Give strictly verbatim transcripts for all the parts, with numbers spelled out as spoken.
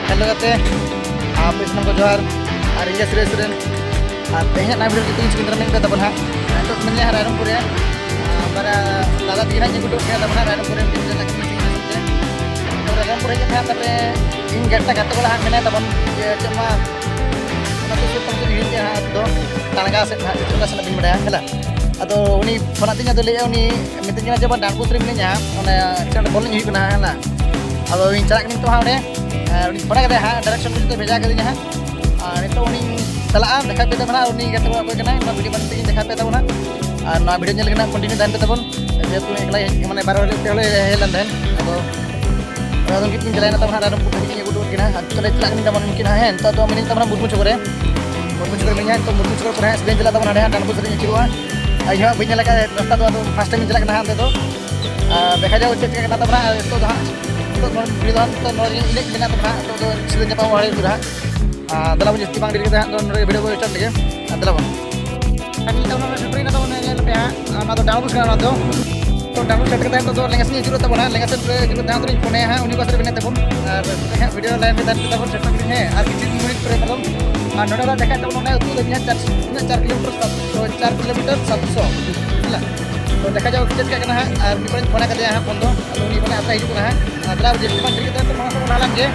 Hello ᱜᱟᱛᱮ, ᱟᱯᱮ ᱥᱟᱱᱟᱢ ᱠᱚ ᱡᱚᱦᱟᱨ᱾ ᱟᱨ ᱤᱧ ᱜᱮ ᱥᱩᱨᱮᱥ ᱥᱚᱨᱮᱱ᱾ ᱟᱨ ᱛᱮᱦᱮᱧᱟᱜ ᱱᱟᱭ ᱵᱷᱤᱰᱤᱭᱳ ᱡᱚᱛᱚ ᱤᱧ ᱥᱩᱠᱷᱮᱱᱫᱨᱚ ᱢᱮᱱᱟᱜ ᱛᱟᱵᱚᱱ ᱦᱟᱸᱜ᱾ ᱱᱤᱛᱚᱜ ᱢᱮᱱᱟᱧᱟ ᱦᱟᱸᱜ ᱨᱟᱭᱨᱚᱝᱯᱩᱨ ᱨᱮ᱾ ᱟᱨ ᱵᱟᱨᱭᱟ ᱫᱟᱫᱟ ᱛᱟᱹᱠᱤᱱ ᱦᱟᱸᱜ ᱠᱤᱱ ᱩᱰᱩᱠ ᱠᱟᱱᱟ ᱛᱟᱵᱚᱱ ᱦᱟᱸᱜ ᱨᱟᱭᱨᱚᱝᱯᱩᱨ ᱨᱮ, ᱩᱱᱠᱤᱱ ᱪᱟᱞᱟᱜ ᱠᱟᱱᱟ ᱥᱟᱺᱜᱤᱧ ᱥᱮᱫ ᱛᱮ᱾ ᱛᱚ ᱨᱟᱭᱨᱚᱝᱯᱩᱨ ᱦᱮᱡ ᱠᱟᱛᱮ ᱦᱟᱸᱜ ᱛᱟᱯᱚᱨᱮ ᱤᱧ ᱜᱟᱛᱮ ᱜᱟᱛᱮ ᱠᱚᱲᱟ ᱦᱟᱸᱜ ᱢᱮᱱᱟᱭ ᱛᱟᱵᱚᱱ ᱡᱮ ᱪᱮᱫ ᱢᱟ ᱚᱱᱟ ᱥᱩᱨ ᱥᱩᱨ ᱛᱟᱵᱚᱱ ᱦᱤᱲᱤᱧ ᱠᱮᱫᱼᱟ ᱦᱟᱸᱜ ᱟᱹᱛᱩ ᱫᱚ ᱛᱟᱲᱜᱟ ᱥᱮᱫ ᱦᱟᱸᱜ, ᱪᱮᱫ ᱚᱠᱟ ᱥᱮᱫ ᱵᱟᱹᱧ ᱵᱟᱲᱟᱭᱟ ᱦᱮᱸ᱾ ᱟᱫᱚ ᱩᱱᱤ ᱯᱷᱳᱱ ᱟᱹᱫᱤᱧᱟ, ᱟᱫᱚ ᱞᱟᱹᱭᱮᱫᱼᱟ ᱩᱱᱤ ᱢᱤᱛᱟᱹᱧ ᱠᱟᱱᱟ ᱡᱮ ᱵᱟᱝ ᱰᱟᱱᱯᱩᱥ ᱨᱮ ᱢᱤᱱᱟᱹᱧᱟ, ᱚᱱᱮ ᱪᱮᱫ ᱚᱸᱰᱮ ᱵᱚᱞ ᱮᱱᱮᱡ ᱦᱩᱭᱩᱜ ᱠᱟᱱᱟ ᱦᱮᱸ᱾ ᱟᱫᱚ ᱤᱧ ᱪᱟᱞᱟᱜ ᱠᱟᱹᱱᱟᱹᱧ ᱱᱤᱛᱚᱜ ᱦᱟᱸᱜ ᱚᱸᱰᱮ᱾ ᱟᱨ ᱩᱱᱤ ᱯᱷᱳᱱ ᱠᱟᱛᱮ ᱦᱟᱸᱜ ᱰᱟᱭᱨᱮᱠᱥᱚᱱ ᱠᱚ ᱡᱚᱛᱚ ᱵᱷᱮᱡᱟ ᱠᱟᱹᱫᱤᱧᱟ ᱦᱟᱸᱜ᱾ ᱟᱨ ᱱᱤᱛᱚᱜ ᱩᱱᱤᱧ ᱪᱟᱞᱟᱜᱼᱟ, ᱫᱮᱠᱷᱟ ᱯᱮ ᱛᱟᱵᱚᱱᱟ᱾ ᱟᱨ ᱩᱱᱤ ᱜᱟᱛᱮ ᱠᱚᱲᱟ ᱚᱠᱚᱭ ᱠᱟᱱᱟᱭ, ᱚᱱᱟ ᱵᱷᱤᱰᱤᱭᱳ ᱢᱟᱫᱽᱫᱷᱚᱢ ᱛᱮᱜᱤᱧ ᱫᱮᱠᱷᱟ ᱯᱮ ᱛᱟᱵᱚᱱᱟ᱾ ᱟᱨ ᱱᱚᱣᱟ ᱵᱷᱤᱰᱤᱭᱳ ᱧᱮᱞ ᱞᱟᱹᱜᱤᱫ ᱦᱟᱸᱜ ᱠᱚᱱᱴᱤᱱᱤᱭᱩ ᱛᱟᱦᱮᱱ ᱯᱮ ᱛᱟᱵᱚᱱ, ᱡᱮᱦᱮᱛᱩ ᱮᱠᱞᱟ ᱦᱮᱡ, ᱢᱟᱱᱮ ᱵᱟᱨ ᱦᱚᱲ ᱛᱮ ᱦᱚᱞᱮ ᱦᱮᱡ ᱞᱮᱱ ᱛᱟᱦᱮᱸᱫ᱾ ᱟᱫᱚ ᱟᱫᱚ ᱩᱱᱠᱤᱱ ᱠᱤᱱ ᱪᱟᱞᱟᱣᱮᱱᱟ ᱛᱟᱵᱚᱱ ᱦᱟᱸᱜ ᱨᱟᱭᱨᱚᱝᱯᱩᱨ ᱫᱷᱟᱹᱵᱤᱡ ᱠᱤᱱ ᱟᱹᱜᱩ ᱦᱚᱴᱚ ᱠᱟᱹᱫ ᱠᱤᱱᱟ᱾ ᱟᱨ ᱱᱤᱛᱚᱜ ᱞᱮ ᱪᱟᱞᱟᱜ ᱠᱟᱱᱟ ᱛᱟᱵᱚᱱ ᱩᱱᱠᱤᱱ ᱦᱟᱸᱜ, ᱦᱮᱸ, ᱱᱤᱛᱚᱜ ᱫᱚ ᱢᱤᱱᱟᱹᱧ ᱛᱟᱵᱚᱱᱟ ᱢᱩᱨᱢᱩ ᱪᱚᱠ ᱨᱮ᱾ ᱢᱩᱨᱢᱩ ᱪᱚᱠ ᱨᱮ ᱢᱤᱱᱟᱹᱧᱟ, ᱱᱤᱛᱚᱜ ᱢᱩᱨᱢᱩ ᱪᱚᱠ ᱠᱷᱚᱱ ᱦᱟᱸᱜ ᱥᱤᱫᱷᱟᱹᱧ ᱪᱟᱞᱟᱜ ᱛᱟᱵᱚᱱ ᱦᱟᱸᱰᱮ ᱦᱟᱸᱜ ᱰᱟᱱᱯᱩᱨ ᱥᱮᱫ ᱤᱧ ᱟᱹᱪᱩᱨᱚᱜᱼᱟ᱾ ᱟᱨ ᱤᱧ ᱦᱚᱸ ᱵᱟᱹᱧ ᱧᱮᱞ ᱟᱠᱟᱫ ᱨᱟᱥᱛᱟ ᱫᱚ, ᱟᱫᱚ ᱯᱷᱟᱥᱴ ᱴᱟᱭᱤᱢ ᱤᱧ ᱪᱟᱞᱟᱜ ᱠᱟᱱᱟ ᱦᱟᱸᱜ ᱚᱸᱰᱮ ᱫᱚ᱾ ᱟᱨ ᱫᱮᱠᱷᱟ ᱡᱟᱣ ᱪᱮᱫ ᱪᱤᱠᱟᱹᱜ ᱠᱟᱱᱟ ᱛᱟᱵᱚᱱᱟ᱾ ᱟᱨ ᱱᱤᱛᱚᱜ ᱫᱚ ᱦᱟᱸᱜ, ᱱᱤᱛᱚᱜ ᱱᱚᱣᱟ ᱵᱷᱤᱰᱤᱭᱳ ᱫᱚ ᱦᱟᱸᱜ, ᱱᱤᱛᱚᱜ ᱱᱚᱣᱟ ᱤᱧ ᱮᱱᱮᱡ ᱢᱮᱱᱟᱜ ᱛᱟᱵᱚᱱᱟ ᱦᱟᱸᱜ, ᱱᱤᱛᱚᱜ ᱫᱚ ᱥᱤᱫᱷᱟᱹ ᱧᱟᱯᱟᱢ ᱦᱚᱲ ᱦᱩᱭᱩᱜ ᱠᱟᱱᱟ ᱦᱟᱸᱜ᱾ ᱟᱨ ᱫᱮᱞᱟ ᱵᱚᱱ ᱡᱟᱹᱥᱛᱤ ᱵᱟᱝ ᱰᱮᱨᱤ ᱠᱟᱛᱮ ᱦᱟᱸᱜ ᱫᱚ ᱱᱚᱰᱮ ᱵᱷᱤᱰᱤᱭᱳ ᱵᱚᱱ ᱥᱴᱟᱨᱴ ᱞᱮᱜᱮ᱾ ᱟᱨ ᱫᱮᱞᱟ ᱵᱚᱱ᱾ ᱟᱨ ᱱᱤᱛᱚᱜ ᱱᱚᱰᱮ ᱥᱮᱴᱮᱨ ᱮᱱᱟ ᱛᱟᱵᱚᱱ, ᱧᱮᱞ ᱯᱮ ᱦᱟᱸᱜ, ᱚᱱᱟ ᱫᱚ ᱰᱟᱱᱯᱩᱥ ᱠᱟᱱᱟ ᱚᱱᱟ ᱫᱚ᱾ ᱛᱚ ᱰᱟᱱᱯᱩᱥ ᱥᱮᱴᱮᱨ ᱠᱟᱛᱮ ᱱᱤᱛᱚᱜ ᱫᱚ ᱞᱮᱸᱜᱟ ᱥᱮᱫ ᱤᱧ ᱟᱹᱪᱩᱨᱚᱜ ᱛᱟᱵᱚᱱᱟ, ᱞᱮᱸᱜᱟ ᱥᱮᱫ ᱨᱮ ᱟᱹᱪᱩᱨᱚᱜ ᱛᱟᱭᱚᱢ ᱨᱤᱧ ᱯᱷᱳᱱ ᱟᱭᱟ ᱦᱟᱸᱜ, ᱩᱱᱤ ᱚᱠᱟ ᱥᱮᱫ ᱨᱮ ᱢᱮᱱᱟᱭ ᱛᱟᱵᱚᱱ᱾ ᱟᱨ ᱦᱟᱸᱜ ᱵᱷᱤᱰᱤᱭᱳ ᱞᱟᱭᱤᱱ ᱨᱮ ᱛᱟᱦᱮᱱ ᱯᱮ ᱛᱟᱵᱚᱱ, ᱥᱮᱴᱮᱨ ᱠᱟᱹᱞᱤᱧ ᱦᱮᱸ, ᱟᱨ ᱠᱤᱪᱷᱩ ᱢᱤᱱᱤᱴ ᱯᱚᱨᱮ ᱛᱟᱵᱚᱱ᱾ ᱟᱨ ᱱᱚᱰᱮ ᱫᱚ ᱫᱮᱠᱷᱟᱜ ᱛᱟᱵᱚᱱ ᱚᱱᱟ ᱟᱹᱛᱩ ᱫᱚ ᱛᱤᱱᱟᱹᱜ ᱪᱟᱨ, ᱛᱤᱱᱟᱹᱜ ᱪᱟᱨ ᱠᱤᱞᱳᱢᱤᱴᱟᱨ ᱥᱟᱛ, ᱛᱚ ᱪᱟᱨ ᱠᱤᱞᱳᱢᱤᱴᱟᱨ ᱥᱟᱛᱥᱚ, ᱦᱮᱸ᱾ ᱛᱚ ᱫᱮᱠᱷᱟ ᱡᱟᱣ ᱪᱮᱫ ᱪᱤᱠᱟᱹᱜ ᱠᱟᱱᱟ ᱦᱟᱸᱜ, ᱟᱨ ᱩᱱᱤ ᱯᱚᱨᱮᱧ ᱯᱷᱳᱱ ᱟᱠᱟᱫᱮᱭᱟ ᱦᱟᱸᱜ ᱯᱷᱳᱱ ᱫᱚ, ᱟᱫᱚ ᱩᱱᱤ ᱯᱚᱨᱮ ᱟᱛᱨᱟ ᱦᱤᱡᱩᱜ ᱠᱟᱱᱟ ᱦᱟᱸᱜ, ᱟᱛᱨᱟ ᱡᱟᱹᱥᱛᱤ ᱵᱟᱝ ᱰᱮᱨᱤ ᱠᱟᱛᱮ ᱛᱚ ᱢᱟᱲᱟᱝ ᱥᱮᱫ ᱵᱚᱱ ᱞᱟᱦᱟ ᱞᱮᱱ ᱜᱮ,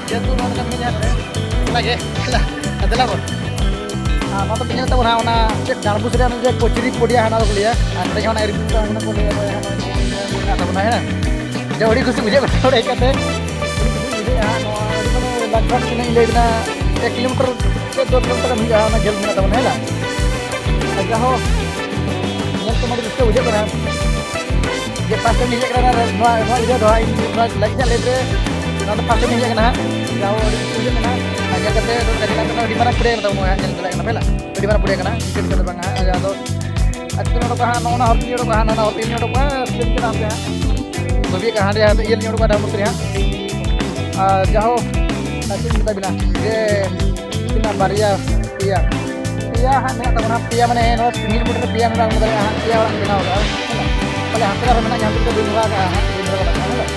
ᱡᱮᱦᱮᱛᱩ ᱱᱚᱣᱟ ᱫᱚ ᱢᱤᱱᱟᱹᱧᱟ ᱱᱚᱰᱮ, ᱚᱱᱟᱜᱮ, ᱫᱮᱞᱟ, ᱫᱮᱞᱟ ᱵᱚᱱ᱾ ᱟᱨ ᱱᱚᱣᱟ ᱫᱚ ᱯᱮ ᱧᱮᱞ ᱛᱟᱵᱚᱱᱟ ᱦᱟᱸᱜ, ᱚᱱᱟ ᱪᱮᱫ ᱰᱟᱱᱰᱵᱳᱥ ᱨᱮᱭᱟᱜ ᱚᱱᱟ ᱡᱮ ᱠᱚᱪᱩᱨᱤ ᱯᱚᱰᱤᱭᱟ ᱦᱟᱸᱜ, ᱚᱱᱟ ᱫᱚᱠᱚ ᱞᱟᱹᱭᱟ, ᱟᱨ ᱱᱚᱰᱮ ᱦᱚᱸ ᱚᱱᱟ ᱨᱤᱯᱤᱴ ᱠᱟᱱᱟ ᱠᱚ ᱞᱟᱹᱭᱟ, ᱦᱳᱭ, ᱦᱟᱸᱜ ᱱᱚᱜᱼᱚᱭ ᱢᱮᱱᱟᱜ ᱛᱟᱵᱚᱱᱟ, ᱦᱮᱸ᱾ ᱡᱮ ᱟᱹᱰᱤ ᱠᱩᱥᱤ ᱵᱩᱡᱷᱟᱹᱜ ᱠᱟᱱᱟ ᱱᱚᱰᱮ ᱦᱮᱡ ᱠᱟᱛᱮ, ᱟᱹᱰᱤ ᱠᱩᱥᱤ ᱵᱩᱡᱷᱟᱹᱜᱼᱟ᱾ ᱱᱚᱣᱟ ᱟᱹᱰᱤ ᱢᱟᱱᱮ ᱞᱟᱜᱽ ᱵᱷᱟᱜᱽ ᱛᱤᱱᱟᱹᱜ ᱤᱧ ᱞᱟᱹᱭ ᱟᱵᱤᱱᱟ, ᱮᱠ ᱠᱤᱞᱳᱢᱤᱴᱟᱨ ᱥᱮ ᱫᱩ ᱠᱤᱞᱳᱢᱤᱴᱟᱨ ᱜᱟᱱ ᱦᱩᱭᱩᱜᱼᱟ, ᱚᱱᱟ ᱡᱷᱟᱹᱞ ᱢᱮᱱᱟᱜ ᱛᱟᱵᱚᱱᱟ, ᱦᱮᱸ ᱞᱟ? ᱟᱨ ᱡᱟᱦᱳ, ᱧᱮᱞ ᱛᱮᱢᱟ ᱟᱹᱰᱤ ᱨᱟᱹᱥᱠᱟᱹ ᱵᱩᱡᱷᱟᱹᱜ ᱠᱟᱱᱟ᱾ ᱡᱮ first time ᱤᱧ ᱦᱮᱡ ᱠᱟᱱᱟ ᱱᱚᱣᱟ, ᱱᱚᱣᱟ area ᱫᱚ ᱦᱟᱸᱜ, ᱤᱧ ᱱᱚᱣᱟ ᱞᱟᱹᱜᱤᱫ ᱦᱟᱸᱜ ᱞᱟᱹᱭ ᱯᱮ, ᱱᱚᱣᱟ ᱫᱚ first time ᱤᱧ ᱦᱮᱡ ᱠᱟᱱᱟ ᱦᱟᱸᱜ᱾ ᱡᱟᱦᱳ, ᱟᱹᱰᱤ ᱠᱩᱥᱤ ᱵᱩᱡᱷᱟᱹᱜ ᱠᱟᱱᱟ᱾ ᱟᱨ ᱧᱮᱞ ᱠᱟᱛᱮ ᱱᱚᱰᱮ ᱧᱮᱞ ᱠᱟᱱᱟ, ᱟᱹᱰᱤ ᱢᱟᱨᱟᱝ ᱯᱩᱲᱤᱭᱟᱹ ᱠᱟᱱ ᱛᱟᱵᱚᱱᱟ ᱦᱟᱸᱜ, ᱧᱮᱞ ᱫᱟᱲᱮᱭᱟᱜ ᱠᱟᱱᱟ ᱯᱮ ᱞᱟ? ᱟᱹᱰᱤ ᱢᱟᱨᱟᱝ ᱯᱩᱲᱤᱭᱟᱹ ᱠᱟᱱᱟ, ᱤᱱᱠᱟᱹ ᱤᱱᱠᱟᱹ ᱫᱚ ᱵᱟᱝ ᱦᱟᱸᱜ᱾ ᱟᱫᱚ ᱟᱨ ᱪᱮᱫ ᱱᱚᱰᱮ ᱠᱚ ᱦᱟᱸᱜ, ᱱᱚᱜᱼᱚ ᱱᱟ ᱦᱚᱨ ᱛᱮ ᱱᱚᱰᱮ ᱠᱚ ᱦᱟᱸᱜ, ᱱᱚᱣᱟ ᱦᱚᱨ ᱛᱮ ᱱᱚᱰᱮ ᱠᱚ ᱦᱟᱸᱜ, ᱪᱮᱫ ᱠᱟᱱᱟ ᱦᱟᱯᱮ ᱦᱟᱸᱜ? ᱵᱷᱟᱹᱵᱤᱭᱮᱫ ᱠᱟᱱᱟ, ᱦᱟᱸᱰᱮ ᱦᱟᱸᱰᱮ ᱤᱭᱟᱹ ᱧᱚᱜ ᱠᱚ ᱰᱟᱦᱟᱨ ᱢᱩᱪᱟᱹᱫ ᱨᱮ ᱦᱟᱸᱜ᱾ ᱟᱨ ᱡᱟᱦᱳ, ᱟᱨ ᱪᱮᱫ ᱤᱧ ᱢᱮᱛᱟ ᱵᱤᱱᱟ, ᱡᱮ ᱛᱤᱱᱟᱹᱜ ᱵᱟᱨᱭᱟ, ᱯᱮᱭᱟ, ᱯᱮᱭᱟ ᱦᱟᱸᱜ ᱢᱮᱱᱟᱜ ᱛᱟᱵᱚᱱᱟ, ᱯᱮᱭᱟ ᱢᱟᱱᱮ ᱱᱚᱣᱟ ᱥᱤᱢᱤᱞ ᱢᱩᱴ ᱨᱮ ᱯᱮᱭᱟ ᱢᱮᱱᱟᱜ ᱵᱚᱱᱟ, ᱦᱟᱸᱜ ᱯᱮᱭᱟ ᱚᱲᱟᱜ ᱵᱮᱱᱟᱣ ᱠᱟᱜᱼᱟ, ᱦᱮᱸ᱾ ᱛᱟᱦᱞᱮ ᱦᱟᱱᱛᱮ ᱨᱮ ᱢᱮᱱᱟᱜ ᱧᱟᱢ ᱠᱟᱛᱮ ᱵᱟᱹᱧ ᱵᱷᱟᱜᱟᱣ ᱠᱟᱜᱼᱟ, ᱦᱟᱸᱜ ᱵᱟᱹᱧ ᱵᱷᱟᱜᱟᱣ ᱠᱟᱜᱼᱟ, ᱦᱮᱸ᱾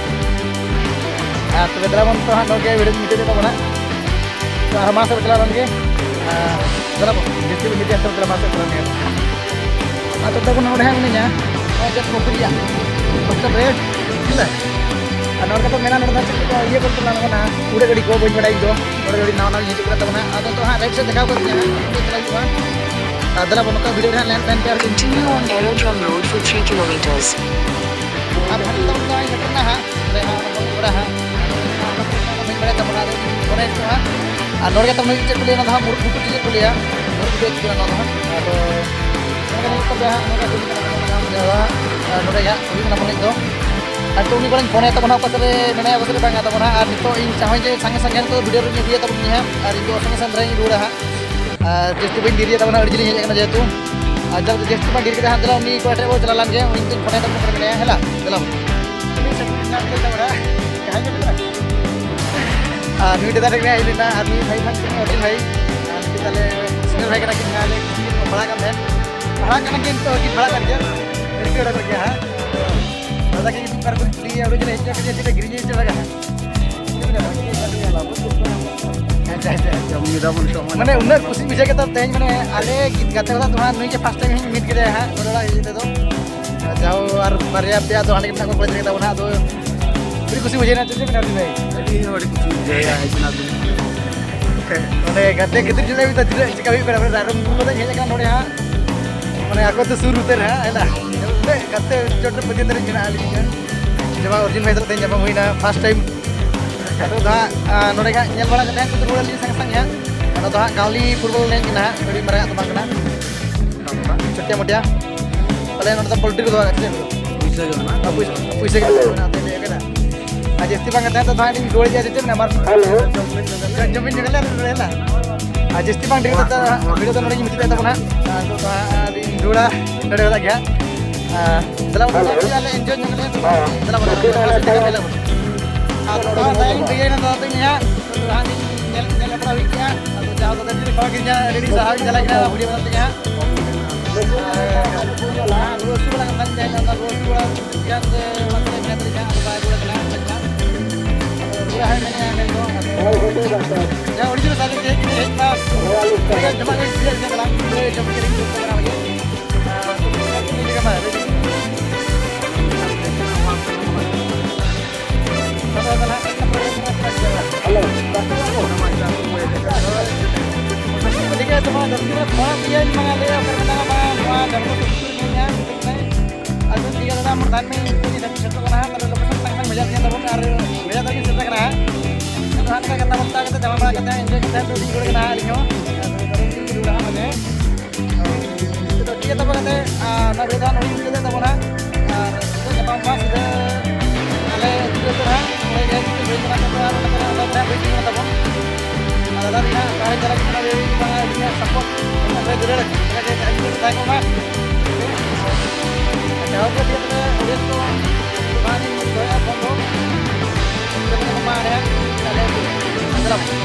ᱟᱨ ᱛᱚᱵᱮ ᱫᱮᱞᱟ ᱵᱚᱱ ᱱᱤᱛᱚᱜ ᱦᱟᱸᱜ ᱱᱚᱰᱮ video ᱢᱩᱪᱟᱹᱫ ᱮᱫ ᱛᱟᱵᱚᱱᱟ᱾ ᱛᱚ ᱟᱨ ᱢᱟᱲᱟᱝ ᱥᱮᱫ ᱪᱟᱞᱟᱣ ᱞᱮᱱ ᱜᱮ᱾ ᱟᱨ ᱫᱮᱞᱟ ᱵᱚᱱ ᱡᱟᱹᱥᱛᱤ ᱵᱚᱱ ᱤᱫᱤᱭᱟ, ᱛᱚ ᱫᱮᱞᱟ ᱢᱟᱲᱟᱝ ᱥᱮᱫ ᱪᱟᱞᱟᱣ ᱞᱮᱱ ᱜᱮ᱾ ᱟᱨ ᱛᱚ ᱛᱟᱵᱚᱱ ᱱᱚᱰᱮ ᱦᱟᱸᱜ ᱢᱤᱱᱟᱹᱧᱟ, ᱱᱚᱜᱼᱚᱭ ᱡᱟᱹᱥᱛᱤ ᱯᱩᱠᱷᱨᱤ ᱨᱮᱭᱟᱜ ᱵᱚᱪᱷᱚᱨ ᱨᱮ, ᱵᱩᱡᱷᱟᱹᱣ᱾ ᱟᱨ ᱱᱚᱰᱮ ᱠᱚ ᱢᱮᱱᱟ, ᱱᱚᱰᱮ ᱫᱚ ᱪᱮᱫ ᱠᱚ ᱤᱭᱟᱹ ᱠᱚ ᱢᱮᱱᱟ, ᱚᱱᱟ ᱩᱰᱟᱹᱜ ᱜᱟᱹᱰᱤ ᱠᱚ, ᱵᱟᱹᱧ ᱵᱟᱲᱟᱭ ᱤᱧ ᱫᱚ᱾ ᱱᱚᱰᱮ ᱜᱟᱹᱰᱤ ᱱᱟᱣᱟ ᱱᱟᱣᱟ ᱦᱤᱡᱩᱜ ᱠᱟᱱᱟ ᱛᱟᱵᱚᱱᱟ᱾ ᱟᱫᱚ ᱱᱤᱛᱚᱜ ᱦᱟᱸᱜ right side ᱫᱮᱠᱷᱟᱣ ᱠᱟᱛᱮ ᱦᱟᱸᱜ ᱪᱮᱫ ᱪᱟᱞᱟᱜ ᱦᱩᱭᱩᱜᱼᱟ᱾ ᱟᱨ ᱫᱮᱞᱟ ᱵᱚᱱ ᱱᱚᱝᱠᱟ video ᱨᱮ ᱦᱟᱸᱜ ᱞᱮᱱ ᱞᱮᱱ ᱛᱮ ᱟᱨ Continue on Narrow Drum Road for three kilometers. ᱟᱨ ᱦᱟᱸᱜ ᱱᱤᱛᱚᱜ ᱫᱚ ᱦᱟᱸᱜ ᱤᱧ ᱥᱮᱴᱮᱨ ᱮᱱᱟ ᱦᱟᱸᱜ, ᱱᱚᱰᱮ ᱦᱟᱸᱜ ᱵᱚᱱ ᱜᱚᱲᱟ ᱦᱟᱸᱜ᱾ ᱵᱟᱹᱧ ᱵᱟᱲᱟᱭ ᱛᱟᱵᱚᱱᱟ, ᱟᱫᱚ ᱱᱚᱰᱮ ᱱᱤᱛᱚᱜ ᱦᱟᱸᱜ᱾ ᱟᱨ ᱱᱚᱰᱮ ᱜᱮ ᱛᱟᱵᱚᱱ ᱪᱮᱫ ᱠᱚ ᱞᱟᱹᱭᱟ, ᱚᱱᱟ ᱫᱚ ᱦᱟᱸᱜ ᱢᱩᱨᱩᱫ ᱜᱷᱩᱴᱩ ᱪᱮᱫ ᱠᱚ ᱞᱟᱹᱭᱟ, ᱢᱩᱨᱩᱫ ᱜᱷᱩᱴᱩ ᱪᱮᱫ ᱠᱚ ᱞᱟᱹᱭᱟ ᱚᱱᱟ ᱫᱚ ᱦᱟᱸᱜ᱾ ᱟᱫᱚ ᱱᱚᱰᱮ ᱱᱤᱛᱚᱜ ᱫᱚ ᱦᱟᱸᱜ ᱱᱚᱰᱮ ᱦᱩᱭ ᱠᱟᱱᱟ, ᱱᱚᱰᱮ ᱦᱟᱸᱜ ᱱᱚᱰᱮ ᱜᱮ ᱦᱟᱸᱜ ᱦᱩᱭᱩᱜ ᱠᱟᱱᱟ ᱢᱚᱱᱮ ᱫᱚ᱾ ᱟᱨ ᱱᱤᱛᱚᱜ ᱩᱱᱤ ᱠᱚᱲᱟᱧ ᱯᱷᱳᱱ ᱟᱭ ᱛᱟᱵᱚᱱᱟ, ᱚᱠᱟ ᱥᱮᱫ ᱨᱮ ᱢᱮᱱᱟᱭᱟ, ᱚᱠᱟ ᱥᱮᱫ ᱨᱮ ᱵᱟᱝᱟ ᱛᱟᱵᱚᱱᱟ᱾ ᱟᱨ ᱱᱤᱛᱚᱜ ᱤᱧ ᱪᱟᱦᱟᱣᱟᱹᱧ ᱡᱮ ᱥᱟᱸᱜᱮ ᱥᱟᱸᱜᱮ ᱱᱤᱛᱚᱜ video ᱨᱮᱧ ᱤᱫᱤᱭᱟ ᱛᱟᱵᱚᱱ ᱦᱟᱸᱜ, ᱟᱨ ᱤᱧ ᱫᱚ ᱥᱟᱸᱜᱮ ᱥᱟᱸᱜᱮ ᱫᱷᱟᱨᱟᱧ ᱨᱩᱣᱟᱹᱲᱟ ᱦᱟᱸᱜ᱾ ᱟᱨ ᱡᱟᱹᱥᱛᱤ ᱵᱟᱹᱧ ᱰᱮᱨᱤᱭᱟ ᱛᱟᱵᱚᱱᱟ, ᱟᱹᱰᱤ ᱡᱤᱞᱤᱧ ᱦᱮᱡ ᱟᱠᱟᱱᱟ ᱡᱮᱦᱮᱛᱩ᱾ ᱟᱨ ᱡᱟᱹᱥᱛᱤ ᱵᱟᱝ ᱰᱮᱨᱤ ᱠᱟᱛᱮ ᱦᱟᱸᱜ ᱫᱮᱞᱟ ᱩᱱᱤ ᱠᱚᱲᱟ ᱴᱷᱮᱡ ᱵᱚᱱ ᱪᱟᱞᱟᱣ ᱞᱮᱱ ᱜᱮ, ᱩᱱᱤ ᱴᱷᱮᱱ ᱯᱷᱳᱱ ᱟᱭ ᱛᱟᱵᱚᱱ ᱠᱟᱱᱟ, ᱢᱮᱱᱟᱭᱟ, ᱦᱮᱞᱟ, ᱫᱮᱞᱟ ᱵᱚᱱ᱾ ᱟᱨ ᱱᱩᱭ ᱫᱟᱫᱟ ᱴᱷᱮᱱ ᱦᱮᱡ ᱞᱮᱱᱟ, ᱟᱨ ᱱᱩᱭ ᱵᱷᱟᱭ ᱵᱷᱟᱭ ᱴᱷᱮᱱ ᱚᱨᱡᱩᱱ ᱵᱷᱟᱭ, ᱟᱨ ᱱᱩᱠᱤᱱ ᱛᱟᱞᱮ ᱥᱤᱝᱜᱟᱨ ᱵᱷᱟᱭ ᱠᱟᱱᱟ ᱠᱤᱱ, ᱟᱞᱮ ᱠᱤᱪᱷᱩ ᱫᱤᱱ ᱠᱚ ᱯᱟᱲᱦᱟᱜ ᱠᱟᱱ ᱛᱟᱦᱮᱸᱫ, ᱯᱟᱲᱦᱟᱜ ᱠᱟᱱᱟ ᱠᱤᱱ ᱛᱚ, ᱠᱤᱱ ᱯᱟᱲᱦᱟᱜ ᱠᱟᱱ ᱜᱮᱭᱟ, ᱨᱟᱹᱥᱠᱟᱹ ᱵᱟᱲᱟ ᱠᱚ ᱜᱮᱭᱟ ᱦᱟᱸᱜ᱾ ᱫᱟᱫᱟ ᱜᱮ ᱢᱤᱫ ᱵᱟᱨ ᱠᱚ ᱠᱩᱞᱤᱭᱟ, ᱚᱸᱰᱮ ᱡᱮ ᱦᱮᱡ ᱠᱟᱛᱮ ᱪᱮᱫ ᱜᱤᱨᱤ ᱪᱮᱫ ᱞᱮᱠᱟ ᱦᱟᱸᱜ? ᱟᱪᱪᱷᱟ, ᱟᱪᱪᱷᱟ, ᱡᱚᱢ ᱧᱩ ᱫᱟᱵᱚᱱ ᱥᱚᱢᱚᱭ ᱢᱟᱱᱮ ᱩᱱᱟᱹᱜ ᱠᱩᱥᱤ ᱵᱩᱡᱷᱟᱹᱣ ᱠᱮᱫᱟ ᱛᱮᱦᱮᱧ, ᱢᱟᱱᱮ ᱟᱞᱮ ᱜᱟᱛᱮ ᱠᱚᱲᱟ ᱫᱚ ᱦᱟᱸᱜ ᱱᱩᱭ ᱜᱮ first time ᱤᱧ meet ᱠᱮᱫᱮᱭᱟ ᱦᱟᱸᱜ ᱱᱚᱰᱮ ᱚᱲᱟᱜ ᱤᱭᱟᱹ ᱛᱮᱫᱚ᱾ ᱡᱟᱣ ᱟᱨ ᱵᱟᱨᱭᱟ ᱯᱮᱭᱟ ᱫᱚ ᱦᱟᱸᱰᱮ ᱜᱮ ᱢᱮᱱᱟᱜ ᱠᱚᱣᱟ ᱠᱚᱞᱮᱡᱽ ᱨᱮᱜᱮ ᱛᱟᱵᱚᱱᱟ, ᱟᱫᱚ ᱟᱹᱰᱤ ᱠᱩᱥᱤ ᱵᱩᱡᱷᱟᱹᱣ ᱮᱱᱟ᱾ ᱪᱮᱫ ᱪᱮᱫ ᱢᱮᱱᱟᱜ ᱵᱤᱱ ᱵᱷᱟᱭ? ᱟᱹᱰᱤ ᱦᱚᱲ ᱠᱩᱥᱤ ᱵᱩᱡᱷᱟᱹᱣ ᱮᱱᱟ, ᱦᱮᱡ ᱮᱱᱟ ᱵᱤᱱ᱾ ᱱᱚᱰᱮ ᱜᱟᱛᱮ ᱠᱷᱟᱹᱛᱤᱨ ᱪᱮᱫ ᱞᱟᱹᱜᱤᱫ ᱛᱤᱱᱟᱹᱜ ᱪᱮᱠᱟ ᱦᱩᱭᱩᱜ ᱠᱟᱱᱟ, ᱢᱟᱱᱮ ᱨᱟᱭᱨᱚᱝ ᱠᱚᱫᱚᱧ ᱦᱮᱡ ᱟᱠᱟᱱᱟ ᱱᱚᱰᱮ ᱦᱟᱸᱜ, ᱢᱟᱱᱮ ᱟᱠᱚ ᱫᱚ ᱥᱩᱨ ᱩᱛᱟᱹᱨ ᱦᱟᱸᱜ, ᱦᱮᱸ ᱱᱟ? ᱩᱱᱟᱹᱜ ᱜᱟᱛᱮ ᱪᱚᱴ ᱨᱮ ᱯᱟᱹᱛᱭᱟᱹᱣ ᱫᱷᱟᱹᱨᱤᱡ ᱢᱮᱱᱟᱜᱼᱟ ᱟᱹᱞᱤᱧ ᱦᱟᱸᱜ᱾ ᱡᱮ ᱵᱟᱝ ᱚᱨᱡᱩᱱ ᱵᱷᱟᱭ ᱛᱟᱞᱟᱛᱮ ᱧᱟᱯᱟᱢ ᱦᱩᱭᱱᱟ first time᱾ ᱟᱫᱚ ᱫᱚ ᱦᱟᱸᱜ, ᱟᱸ, ᱱᱚᱰᱮ ᱜᱮ ᱦᱟᱸᱜ ᱧᱮᱞ ᱵᱟᱲᱟ ᱠᱟᱛᱮ ᱦᱟᱸᱜ ᱨᱩᱣᱟᱹᱲ ᱟᱹᱞᱤᱧ ᱥᱟᱸᱜᱮ ᱥᱟᱸᱜᱮ ᱦᱟᱸᱜ᱾ ᱚᱱᱟ ᱫᱚ ᱦᱟᱸᱜ ᱠᱟᱣᱞᱤ football ᱮᱱᱮᱡ ᱠᱟᱱᱟ ᱦᱟᱸᱜ, ᱟᱹᱰᱤ ᱢᱟᱨᱟᱝ ᱟᱜ ᱫᱚ ᱵᱟᱝ ᱠᱟᱱᱟ᱾ ᱪᱷᱳᱴᱤᱭᱟ ᱢᱳᱴᱤᱭᱟ᱾ ᱯᱟᱞᱮ ᱱᱚᱰᱮ ᱫᱚ ᱯᱳᱞᱴᱨᱤ ᱠᱚ ᱫᱚᱦᱚ ᱠᱟᱜᱼᱟ ᱥᱮ ᱪᱮᱫ? ᱯᱩᱭᱥᱟᱹ ᱜᱮ ᱢᱮᱱᱟᱜᱼᱟ᱾ ᱯᱩᱭᱥᱟᱹ, ᱯᱩᱭᱥᱟᱹ ᱜᱮ ᱢᱮᱱᱟᱜᱼᱟ, ᱚᱱᱟᱛᱮ ᱞᱟᱹᱭ ᱠᱟᱫᱟ᱾ ᱟᱨ ᱡᱟᱹᱥᱛᱤ ᱵᱟᱝ ᱠᱟᱛᱮ ᱫᱚ ᱦᱟᱸᱜ ᱞᱤᱧ ᱨᱩᱣᱟᱹᱲ ᱜᱮᱭᱟ, ᱪᱮᱫ ᱢᱮᱱᱟ, ᱢᱟᱨ-, ᱡᱚᱢ ᱵᱤᱱ ᱧᱮᱞ ᱞᱮ, ᱨᱩᱣᱟᱹᱲ ᱞᱮ᱾ ᱟᱨ ᱡᱟᱹᱥᱛᱤ ᱵᱟᱝ ᱰᱷᱮᱨ ᱠᱟᱛᱮ video ᱫᱚ ᱱᱚᱰᱮ ᱜᱮ ᱢᱩᱪᱟᱹᱫ ᱛᱟᱵᱚᱱᱟ᱾ ᱟᱫᱚ ᱫᱚ ᱦᱟᱸᱜ ᱞᱤᱧ ᱨᱩᱣᱟᱹᱲᱟ, ᱱᱚᱰᱮ ᱠᱷᱚᱱᱟᱜ ᱜᱮ ᱦᱟᱸᱜ᱾ ᱟᱨ ᱫᱮᱞᱟ ᱵᱚᱱ ᱪᱟᱞᱟᱜ ᱟᱞᱮ enjoy ᱧᱚᱜ ᱟᱞᱮ᱾ ᱫᱮᱞᱟ ᱵᱚᱱ ᱪᱟᱞᱟᱜ ᱟᱞᱮ᱾ ᱟᱨ ᱛᱷᱚᱲᱟ ᱫᱟᱭᱟ ᱜᱮ ᱵᱷᱮᱡᱟᱭᱮᱱᱟ ᱫᱟᱫᱟ ᱛᱟᱹᱧ ᱦᱟᱸᱜ᱾ ᱛᱚ ᱦᱟᱸᱜ ᱞᱤᱧ ᱧᱮᱞ, ᱧᱮᱞ ᱵᱟᱲᱟ ᱦᱩᱭ ᱠᱮᱜᱼᱟ᱾ ᱟᱫᱚ ᱡᱟᱦᱟᱸ ᱫᱟᱫᱟ ᱡᱩᱫᱤ ᱠᱚᱲᱟ ᱜᱤᱫᱽᱨᱟᱹ ᱟᱹᱰᱤ ᱟᱹᱰᱤ ᱥᱟᱨᱦᱟᱣ ᱤᱧ ᱪᱟᱞᱟᱜ ᱠᱟᱱᱟ video ᱵᱮᱱᱟᱣ ᱛᱮᱜᱮ ᱦᱟᱸᱜ᱾ ᱟᱨ ᱨᱩᱣᱟᱹ ᱦᱟᱹᱥᱩ ᱵᱟᱲᱟ ᱠᱟᱱ ᱛᱟᱦᱮᱸ ᱠᱟᱱᱟ, ᱨᱩᱣᱟᱹ ᱦᱟᱹᱥᱩ ᱵᱟᱲᱟ ᱠᱟᱱ ᱛᱮ ᱢᱟᱥᱮ ᱢᱮᱱ ᱫᱟᱲᱮᱭᱟᱜᱼᱟ, ᱟᱫᱚ ᱵᱟᱭ ᱨᱩᱣᱟᱹᱲ ᱠᱟᱱᱟ᱾ ᱯᱩᱨᱟᱹ ᱦᱟᱭ ᱢᱮᱱᱟᱭᱟ ᱢᱮᱱ ᱫᱚ᱾ ᱡᱟᱦᱟᱸ original ᱥᱟᱨᱡᱚᱢ ᱛᱮ ᱦᱮᱡ ᱠᱟᱱᱟ, ᱡᱚᱢ ᱠᱮᱫ ᱜᱮ ᱡᱚᱢ ᱠᱮᱫ ᱜᱮ ᱪᱟᱞᱟᱜ ᱠᱟᱱᱟ᱾ ᱟᱨ ᱪᱮᱫ ᱞᱮᱠᱟ ᱢᱟ ᱞᱟᱹᱭ ᱵᱤᱱ᱾ ᱟᱫᱚ ᱛᱟᱦᱚᱞᱮ ᱦᱮᱞᱳ᱾ ᱴᱷᱤᱠ ᱜᱮᱭᱟ, ᱛᱚᱵᱮ ᱫᱚᱥ ᱢᱤᱱᱤᱴ ᱯᱚᱨ ᱤᱭᱟᱹ ᱢᱟ ᱞᱟᱹᱭᱟ, ᱚᱠᱟ ᱨᱮ ᱢᱮᱱᱟᱜᱼᱟ, ᱱᱚᱣᱟ ᱡᱟᱢᱜᱚ ᱥᱩᱨ ᱨᱮ ᱢᱮᱱᱟᱜᱼᱟ᱾ ᱟᱫᱚ ᱴᱷᱤᱠ ᱜᱮᱭᱟ ᱫᱟᱫᱟ, ᱟᱢ ᱛᱟᱦᱮᱱ ᱢᱮ, ᱤᱧ ᱥᱮᱴᱮᱨᱚᱜ ᱠᱟᱱᱟ ᱦᱟᱸᱜ, ᱛᱟᱦᱚᱞᱮ ᱞᱳᱠᱮᱥᱚᱱ ᱛᱟᱦᱮᱱ ᱠᱷᱟᱱ ᱵᱷᱮᱡᱟ ᱫᱤᱧᱟ ᱛᱟᱵᱚᱱ, ᱟᱨ ᱵᱷᱮᱡᱟ ᱫᱚᱧ ᱥᱮᱴᱮᱨ ᱠᱟᱱᱟ ᱦᱟᱸᱜ᱾ ᱟᱫᱚ ᱦᱟᱸᱜ ᱱᱚᱝᱠᱟ ᱠᱟᱛᱷᱟ ᱵᱟᱨᱛᱟ ᱠᱟᱛᱮ, ᱫᱟᱬᱟ ᱵᱟᱲᱟ ᱠᱟᱛᱮ, enjoy ᱠᱟᱛᱮ ᱟᱫᱚ ᱞᱤᱧ ᱨᱩᱣᱟᱹᱲ ᱠᱟᱱᱟ ᱦᱟᱸᱜ ᱟᱹᱞᱤᱧ ᱦᱚᱸ᱾ ᱟᱫᱚ ᱨᱩᱣᱟᱹᱲ ᱦᱟᱸᱜ ᱢᱟᱱᱮ᱾ ᱛᱚ ᱴᱷᱤᱠ ᱜᱮᱭᱟ ᱛᱚᱵᱮ ᱠᱟᱛᱮ, ᱟᱨ ᱚᱱᱟ ᱵᱷᱤᱰᱤᱭᱳ ᱫᱚ ᱱᱚᱰᱮ ᱜᱮ ᱢᱩᱪᱟᱹᱫ ᱛᱟᱵᱚᱱᱟ᱾ ᱟᱨ ᱱᱤᱛᱚᱜ ᱧᱟᱯᱟᱢ ᱢᱟ ᱥᱤᱫᱷᱟᱹ ᱟᱞᱮ ᱟᱹᱛᱩ ᱨᱮ ᱦᱟᱸᱜ, ᱚᱸᱰᱮ ᱜᱮ ᱡᱩᱫᱤ ᱦᱩᱭ ᱠᱟᱱᱟ ᱛᱚᱵᱮ ᱟᱨ ᱚᱸᱰᱮ ᱠᱷᱚᱱ ᱟᱞᱮ ᱦᱟᱸᱜ ᱵᱟᱹᱧ ᱧᱟᱢᱟ ᱛᱟᱵᱚᱱ᱾ ᱟᱨ ᱫᱟᱫᱟ ᱛᱤᱧ ᱦᱟᱸᱜ ᱚᱠᱟᱨᱮ ᱪᱟᱞᱟᱜ ᱠᱟᱱᱟ, ᱵᱟᱝ ᱟᱹᱞᱤᱧᱟᱜ support ᱮᱢᱚᱜ ᱨᱮ ᱫᱩᱞᱟᱹᱲ ᱟᱹᱞᱤᱧ ᱠᱟᱱᱟ ᱡᱮ ᱟᱹᱞᱤᱧ ᱴᱷᱮᱱ ᱛᱟᱦᱮᱸ ᱠᱚᱜ ᱢᱟ᱾ ᱟᱪᱪᱷᱟ, ᱦᱳᱭ, ᱴᱷᱤᱠ ᱜᱮᱭᱟ ᱛᱚᱵᱮ, audience ᱠᱚ ᱢᱟ ᱞᱤᱧ ᱫᱚᱦᱚᱭᱟ ᱯᱷᱳᱱ ᱫᱚ᱾ ᱢᱟ ᱚᱸᱰᱮ ᱦᱟᱸᱜ ᱟᱞᱮ ᱟᱹᱛᱩ ᱨᱮ᱾ ᱪᱟᱞᱟᱜ ᱢᱟ᱾